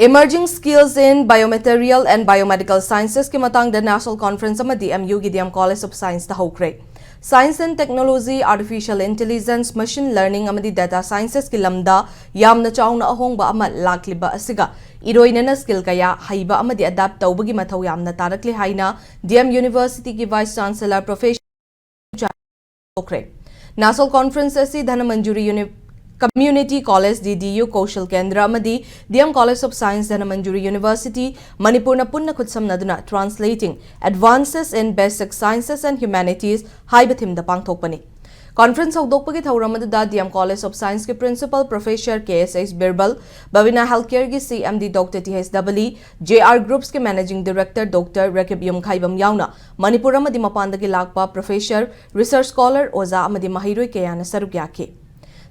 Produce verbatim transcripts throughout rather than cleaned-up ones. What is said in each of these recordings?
Emerging Skills in Biomaterial and Biomedical Sciences ꯀꯤ ꯃꯇꯥꯡꯗ National Conference ꯑꯃ D M U ꯒꯤ D M College of Science ꯇ ꯍꯧꯈ꯭ꯔꯦ꯫ Science and Technology, Artificial Intelligence, Machine Learning ꯑꯃꯗꯤ Data Sciences ꯀꯤ ꯂꯝꯗ ꯌꯥꯝꯅ ꯆꯥꯎꯅ ꯑꯍꯣꯡꯕ ꯑꯃ ꯂꯥꯛꯂꯤꯕ ꯑꯁꯤꯒ ꯏꯔꯣꯏꯅꯅ skill ꯀꯌꯥ ꯍꯩꯕ ꯑꯃꯗꯤ adapt ꯇꯧꯕꯒꯤ ꯃꯊꯧ ꯌꯥꯝꯅ ꯇꯥꯔꯛꯂꯤ ꯍꯥꯏꯅ D M University ꯒꯤ Vice Chancellor Professor ꯊꯣꯛꯈ꯭ꯔꯦ꯫ National Conference ꯑꯁꯤ Dhanamanjuri Uni-, Community College D D U Kaushal ꯀꯦꯟꯗ꯭ꯔ ꯑꯃꯗꯤ D M College of Science Dhanamanjuri University ꯃꯅꯤꯄꯨꯔꯅ ꯄꯨꯟꯅ ꯈꯨꯠꯁꯝꯅꯗꯨꯅ Translating Advances in Basic Sciences and Humanities ꯍꯥꯏꯕ theme ꯗ ꯄꯥꯡꯊꯣꯛꯄꯅꯤ꯫ Conference ꯍꯧꯗꯣꯛꯄꯒꯤ ꯊꯧꯔꯝ ꯑꯗꯨꯗ D M College of Science ꯀꯤ Principal Professor K S H ꯕꯤꯔꯕꯜ, Bhavina Healthcare ꯒꯤ C M D Doctor T H Dabali, J R Groups ꯀꯤ Managing Director Doctor ꯔꯀꯤꯕ ꯌꯨꯝꯈꯥꯏꯕꯝ ꯌꯥꯎꯅ ꯃꯅꯤꯄꯨꯔ ꯑꯃꯗꯤ ꯃꯄꯥꯟꯗꯒꯤ ꯂꯥꯛꯄ professor, research scholar, ꯑꯣꯖꯥ ꯑꯃꯗꯤ ꯃꯍꯩꯔꯣꯏ ꯀꯌꯥꯅ ꯁꯔꯨꯛ ꯌꯥꯈꯤ꯫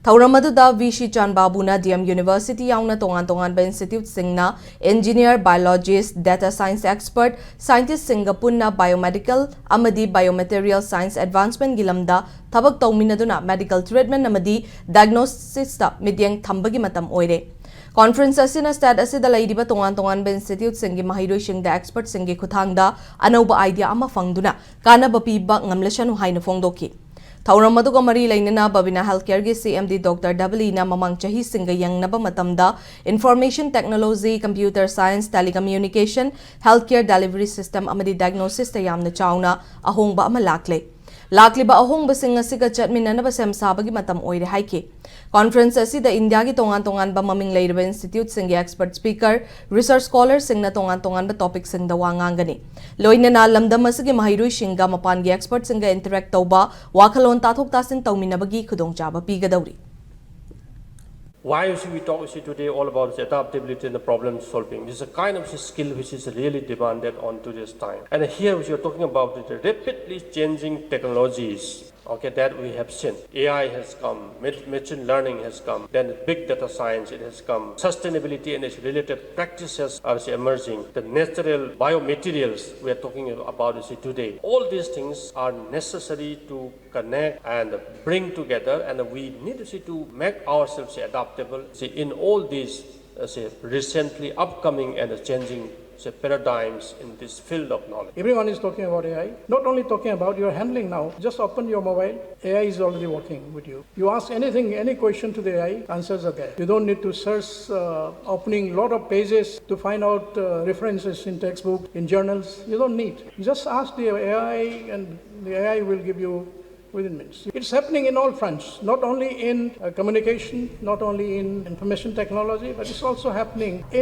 ꯊꯧꯔꯝ ꯑꯗꯨꯗ V C ꯆꯥꯟꯕꯥꯕꯨꯅ D M University ꯌꯥꯎꯅ ꯇꯣꯉꯥꯟ ꯇꯣꯉꯥꯟꯕ institute ꯁꯤꯡꯅ engineer, biologist, data science expert, scientist ꯁꯤꯡꯒ ꯄꯨꯟꯅ biomedical ꯑꯃꯗꯤ biomaterial science advancement ꯀꯤ ꯂꯝꯗ ꯊꯕꯛ ꯇꯧꯃꯤꯟꯅꯗꯨꯅ medical treatment ꯑꯃꯗꯤ diagnosis ꯇ ꯃꯤꯠꯌꯦꯡ ꯊꯝꯕꯒꯤ ꯃꯇꯝ ꯑꯣꯏꯔꯦ꯫ Conference ꯑꯁꯤꯅ state ꯑꯁꯤꯗ ꯂꯩꯔꯤꯕ ꯇꯣꯉꯥꯟ ꯇꯣꯉꯥꯟꯕ institute ꯁꯤꯡꯒꯤ ꯃꯍꯩꯔꯣꯏꯁꯤꯡꯗ expert ꯁꯤꯡꯒꯤ ꯈꯨꯠꯊꯥꯡꯗ ꯑꯅꯧꯕ idea ꯑꯃ ꯐꯪꯗꯨꯅ ꯀꯥꯟꯅꯕ ꯄꯤꯕ ꯉꯝꯂꯁꯅꯨ ꯍꯥꯏꯅ ꯐꯣꯡꯗꯣꯛꯈꯤ꯫ ꯊꯧꯔꯝ ꯑꯗꯨꯒ ꯃꯔꯤ ꯂꯩꯅꯅ Bhavina Healthcare ꯒꯤ C M D Doctor Dabali ꯅ ꯃꯃꯥꯡ ꯆꯍꯤꯁꯤꯡꯒ ꯌꯦꯡꯅꯕ ꯃꯇꯝꯗ information technology, computer science, telecommunication, healthcare delivery system ꯑꯃꯗꯤ diagnosis ꯇ ꯌꯥꯝꯅ ꯆꯥꯎꯅ ꯑꯍꯣꯡꯕ ꯑꯃ ꯂꯥꯛꯂꯦ꯫ ꯂꯥꯛꯂꯤꯕ ꯑꯍꯣꯡꯕꯁꯤꯡ ꯑꯁꯤꯒ ꯆꯠꯃꯤꯟꯅꯅꯕ ꯁꯦꯝ ꯁꯥꯕꯒꯤ ꯃꯇꯝ ꯑꯣꯏꯔꯦ ꯍꯥꯏꯈꯤ꯫ Conference ꯑꯁꯤꯗ ꯏꯟꯗꯤꯌꯥꯒꯤ ꯇꯣꯉꯥꯟ ꯇꯣꯉꯥꯟꯕ ꯃꯃꯤꯡ ꯂꯩꯔꯕ institute ꯁꯤꯡꯒꯤ expert speaker, research scholar ꯁꯤꯡꯅ ꯇꯣꯉꯥꯟ ꯇꯣꯉꯥꯟꯕ topic ꯁꯤꯡꯗ ꯋꯥ ꯉꯥꯡꯒꯅꯤ꯫ ꯂꯣꯏꯅꯅ ꯂꯝꯗꯝ ꯑꯁꯤꯒꯤ ꯃꯍꯩꯔꯣꯏꯁꯤꯡꯒ ꯃꯄꯥꯟꯒꯤ expert ꯁꯤꯡꯒ interact ꯇꯧꯕ, ꯋꯥꯈꯜꯂꯣꯟ ꯇꯥꯊꯣꯛ ꯇꯥꯁꯤꯟ ꯇꯧꯃꯤꯟꯅꯕꯒꯤ ꯈꯨꯗꯣꯡꯆꯥꯕ ꯄꯤꯒꯗꯧꯔꯤ꯫ Why should we talk, you see, today all about, see, adaptability and the problem solving? This is a kind of, see, skill which is really demanded on today's time. And here we are talking about the rapidly changing technologies, okay, that we have seen. A I has come, ma-, machine learning has come, then big data science, it has come, sustainability and its related practices are, see, emerging. The natural biomaterials we are talking about, see, today. All these things are necessary to connect and bring together, and we need, see, to make ourselves, see, adaptable, see, in all these As a recently upcoming and changing, say, paradigms in this field of knowledge. Everyone is talking about A I. Not only talking about, you're handling now. Just open your mobile, A I is already working with you. You ask anything, any question to the A I, answers are there. You don't need to search, uh, opening lot of pages to find out, uh, references in textbook, in journals. You don't need. Just ask the A I, and the A I will give you within minutes. It's happening in all fronts, not only in, uh, communication, not only in information technology, but it's also happening in